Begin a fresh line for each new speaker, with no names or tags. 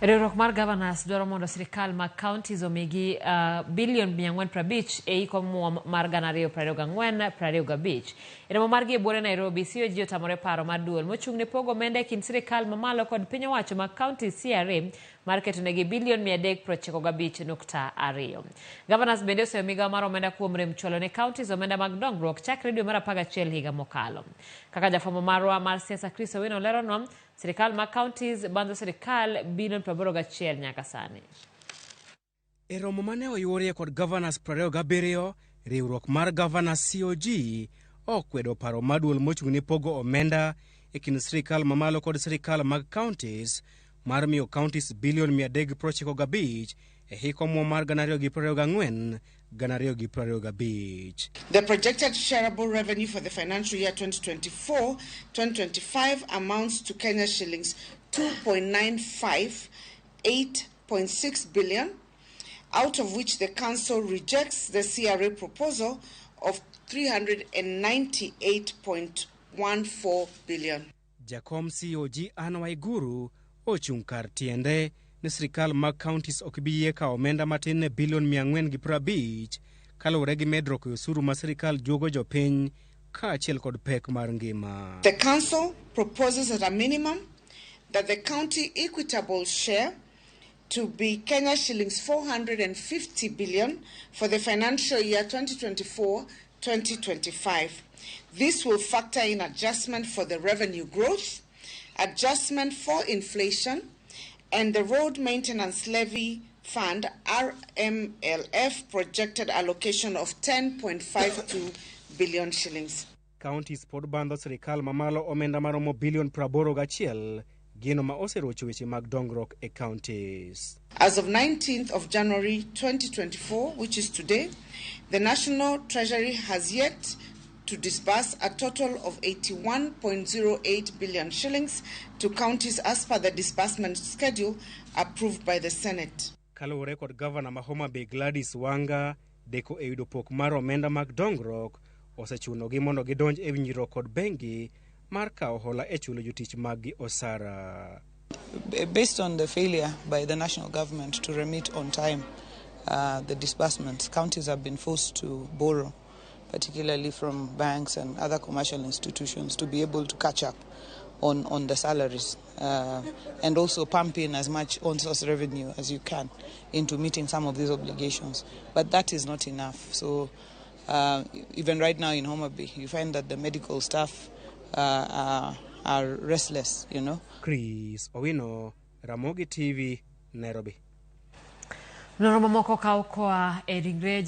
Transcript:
Riwruok mar Governors dwaro mondo sirikal mag counties omigi bilion 450 e hik omuom mar 2024-2025. E romo margi e buore Nairobi, COG otamore paro mar duol mochung' ne pogo omenda e kind sirikal mamalo kod piny owacho mag counties CRA mar ketonegi bilion 395.2. Governors bende oseyo migawo mar omenda kuom rem chwalo ne counties omenda mag dongruok chakre dwe mar 11 higa mokalo. Kaka jafwambo marwa mar siasa Chris Owino leronwa, Sirikal mag counties bandho sirikal bilion 81 nyaka sani.
E romo mane oyuorie kod governors 27, riwruok mar governors COG okwedo paro mar duol mochung' ne pogo omenda e kind sirikal mamalo kod sirikal mag counties mar miyo counties bilion 395 e hik omuom mar 2024 2025.
The projected shareable revenue for the financial year 2024-2025 amounts to Kenya shillings 2.958.6 billion, out of which the council rejects the CRA proposal of 398.14 billion.
Jakom COG Anne Waiguru ochung' kar tiende ni sirikal mag counties ok bi yie kawo omenda matin ne bilion 450 kaluwore gi medruok e osuru ma sirikal juogo jopiny kaachiel kod pek mar ngima.
The council proposes at a minimum that the county equitable share to be Kenya shillings 450 billion for the financial year 2024-2025. This will factor in adjustment for the revenue growth, adjustment for inflation, and the Road Maintenance Levy Fund RMLF projected allocation of 10.52 billion shillings.
Counties pod bandho sirikal mamalo omenda maromo bilion 81, gino ma oserocho weche mag dongruok e counties.
As of 19th of January 2024, which is today, the National Treasury has yet to disburse a total of 81.08 billion shillings to counties as per the disbursement schedule approved by the Senate.
Kaluwore kod gavana ma Homa Bay Gladys Wanga, deko e yudo pok mar omenda mag dongruok osechunogi mondo gidonj e winjruok kod bengi mar kawo hola e chulo jotich maggi osara.
Based on the failure by the national government to remit on time the disbursements, counties have been forced to borrow, particularly from banks and other commercial institutions, to be able to catch up on the salaries and also pump in as much on-source revenue as you can into meeting some of these obligations. But that is not enough. So even right now in Homa Bay, you find that the medical staff are restless.
Chris Owino, Ramogi TV, Nairobi.
Nonro mamoko kaw koa e ringre.